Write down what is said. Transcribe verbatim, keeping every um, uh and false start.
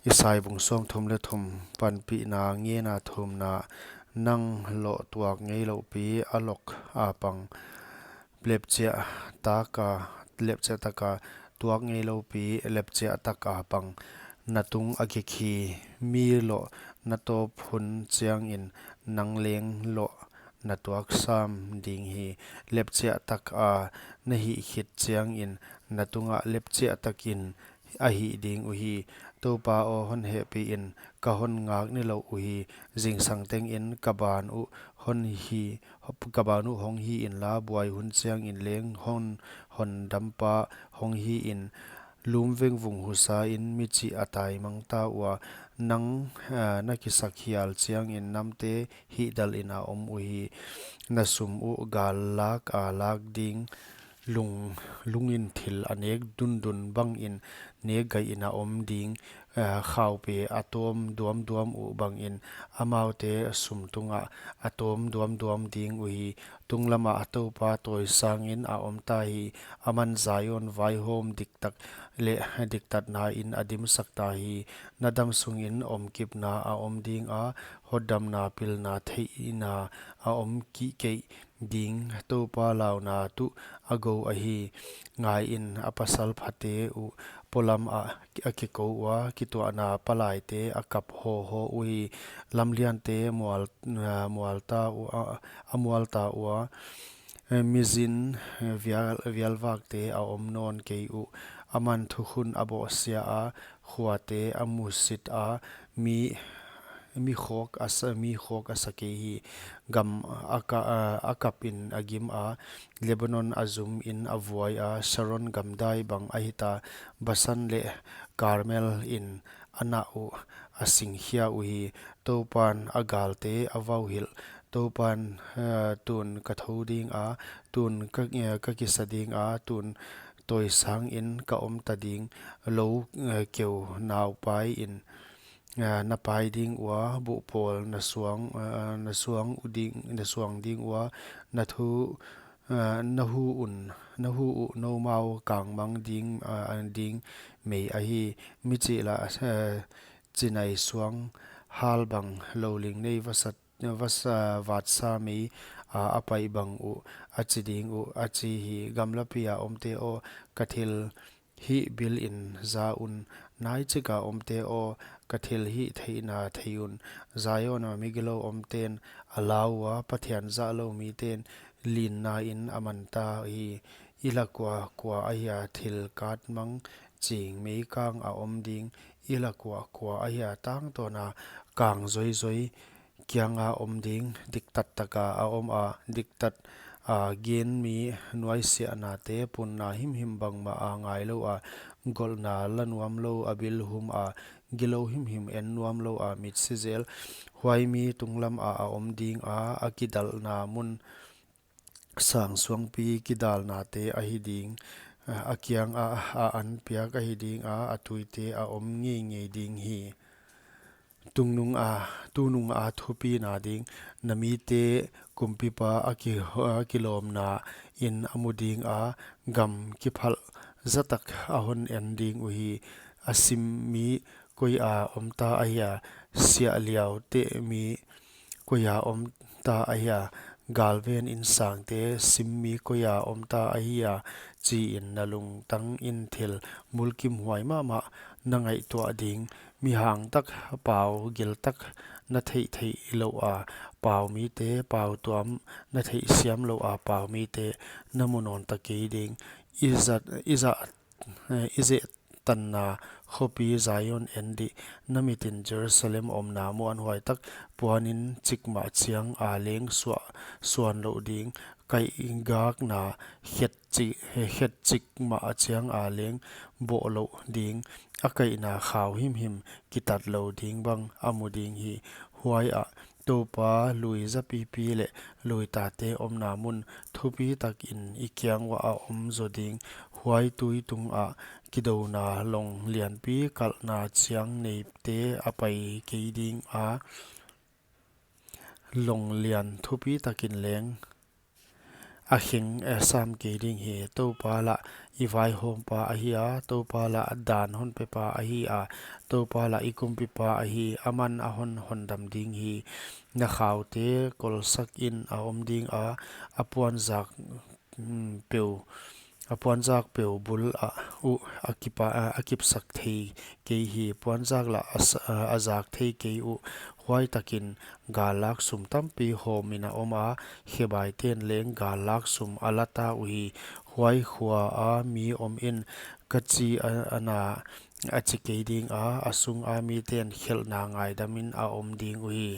Isai bung sawmthum leh thum, panpihna, ngenna thumna. Nang loh tuak ngeilouh pi a lok a pang, lepchiah taka, lepchiah taka tuak ngeilouh pi lepchiah taka pang. Na tung a gik hi. Mi loh na tawp hun chiangin nang leng loh na tuak sam ding hi. Lepchiah taka na hih khit chiangin na tungah lepchiah takin a hih ding uhi. Toupa aw, hon hehpih in, ka hon ngak nilouh uhi. Zingsang tengin ka ban uh hon hi, ka ban uh hong hi inla, buai hun chiangin leng hon, hon dampa hong hi in. Lum vengvung husa in michih a taimang ta ua, nang, ah, na kisak hial chiangin namte hihdalh in a om uhi. Na sum uh gal lak a lak ding, lung, lungin thil a nek dundun bangin nek gaihin a om ding, eh, khaupe a tawm duamduam uh bangin amaute sum tungah a tawm duamduam ding uhi. Tunglamah Toupa tawisangin a om ta hi. Aman Zion vaihawm diktak leh diktatna in a dimsak ta hi. Na dam sungin omkipna a om ding a, hotdamna pilna theihna a om kikeih ding. Toupa launa tuh a gou ahi. Ngaiin, a pasal phate uh polam ah a kikou ua, kituahna palaite a kap hawhaw uhi. Lamliante mual, ah, mual ta ua, a mual ta ua. Eh, mizin, eh, vial, vialvakte a om nawn kei uh. Aman thukhun a bawhsia a, khuate a musit a, mi, mi khawk a sa, mi khawk a sa kei hi. Gam a ka, a, a kapin a gim a, Lebanon a zumin a vuai a, Sharon gamdai bang a hita, Basan leh Karmel in a nah uh a singkhia uhi. Toupan a galte a vauhilh. Toupan, eh, tun ka thou ding a, tun ka, eh, ka kisa ding a, tun tawisangin ka om ta ding. Lou, eh, keu nau paiin, eh, na pai ding ua, buhpawl na suang, eh, na suang u ding, na suang ding ua, na thu, eh, na hu un, na hu uh noumau kangmang ding, eh, ding mei ahi. Michih lah, eh, chinai suang hal bang, louling nei vasat, vasa, vatsa mei, ah, a paih bang uh, a chi ding uh, a chi hi. Gamlapi a omte aw, ka thil hih bilin za un. Naichik a omte aw, ka thil hih theihna thei un. Zion a mi gilou omten a lau ua, Pathian zahlou miten linnain a man ta hi. I lak ua kua ahia thil katmang ching meikang a om ding? I lak ua kua ahia tangtawna kang zoizoi kianga om ding? Diktat taka a om a, diktat a gen mi nuaisiahnate punna himhim bangmah a ngailou a, golhna la nuamlou a bilhum a, gilou himhim en nuamlou a mitsi zel. Huai mi tunglam a a om ding a, a kidalhna mun sang suangpi kidalnate ahi ding, a kianga a an piak ahi ding a, a tuite a om ngeingei ding hi. Tungnung a, tunung a thupina ding, na mite kumpipa a ki, a kilawmna in a mu ding a, gam kiphalh zatak a hon en ding uhi. A sim mi koi a om ta ahia, siah liaute mi koi a om ta ahia, galven insangte sim mi koi a om ta ahia, chiin na lungtangin thil mulkimhuai mahmah na ngaihtuah ding. Mi hangtak, pau giltak na theih theih lou a pau mite, pau tuam na theih siam lou a pau mite na mu nawn ta kei ding. I zat, i zat, eh, i zehtanna khopi Zion en dih. Na mitin Jerusalem omna muanhuai tak puanin chikmah chiang a leng suah, suan louh ding. Kaihgakna khet chi, khet chikmah chiang a leng bawh louh ding. A kaihna khau himhim kitat lou ding bang a mu ding hi. Huai ah Toupa lui zapipi leh lui tate omna mun thupi takin i kiang uah a om zaw ding. Huai tui tungah kidouna long lianpi kalhna chiang neite a pai kei ding a, long lian thupi takin leng a kheng, eh, sam kei ding hi. Toupa lah i vaihawmpa ahi a, Toupa lah dan hon pepa ahi a, Toupa lah i kumpipa ahi, aman a hon hondam ding hi. Na khaute kolsak in a om ding a, a puanzak, mm, peu, a puanzak peu bul ah uh a kipa, a, a kipsak thei kei hi. Puanzak lah a s-, a, a zak thei kei uh. Huai takin gallak sum tampi hawm in a om a, khebaiten leng gallak sum a la ta uhi. Huai khua a mi om in ka chi a, a na a chi kei ding a, a sung a miten khelhna ngaidam in a om ding uhi.